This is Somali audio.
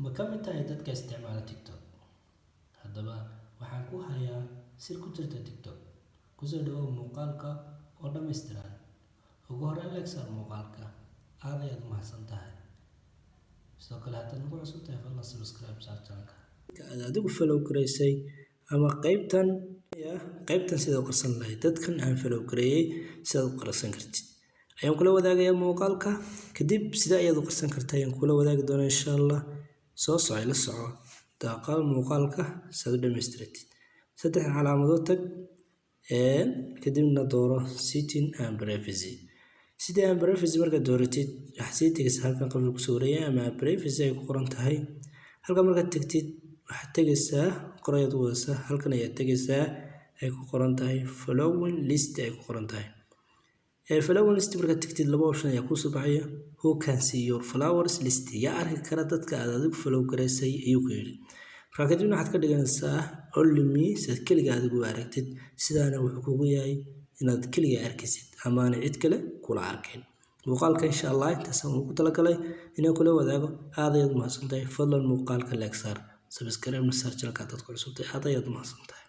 Ma ka mid tahay dadka isticmaala TikTok? Haddaba, waxaan ku hayaa sir ku jirta TikTok. Ku soo dhawow muuqaalka oo dhammaystiran. Ugu horreyn, like saar muuqaalka. Aad ayaad u mahadsan tahay. Sidoo kale, haddaad nagu cusub tahay, fadlan subscribe saar channelka. Aad adigu follow gareysay ama qaybtan sida u qarsan lahayd dadkan aan follow gareeyay, sidaad u qarsan kartid ayaan kula wadaagayaa muuqaalka. Kadib sida ayaad u qarsan kartaa ayaan kula wadaagi doonaa, insha Allah. Soo soco, ila soco daaqal muuqaalka si aad u dhamaystiratid. Saddex calaamadood tag, kadibna dooro Setting and Privacy. Setting and Privacy markaad dooratid, waxaad sii tegaysaa halkan qofka ku sawiraya ama privacy ay ku qoran tahay. Halkan markaad tagtid, waxaad tegaysaa, kor ayaad u wadaysaa, halkan ayaad tegaysaa ay ku qoran tahay Following List ay ku qoran tahay. Following list markaad tagtid, laba option ayaa kuusoo baxaya. "Who can see your followers list?" Yaa arki kara dadka aad adigu follow gareysay, ayuu ku yidhi. Markaa kadibna waxaad ka dhiganaysaa "Only me", si aad keliga adigu u aragtid. Sidaana wuxuu kugu yahay inaad keliga arkaysid amaana cid kale kula arkayn. Muuqaalka, insha Allah, intaasaan ugu talagalay inaan kula wadaago. Aad ayaad u mahadsantahay. Fadlan muuqaalka like saar, subscribe saar channelka haddaad ku cusubtahay. Aad ayaad u mahadsantahay.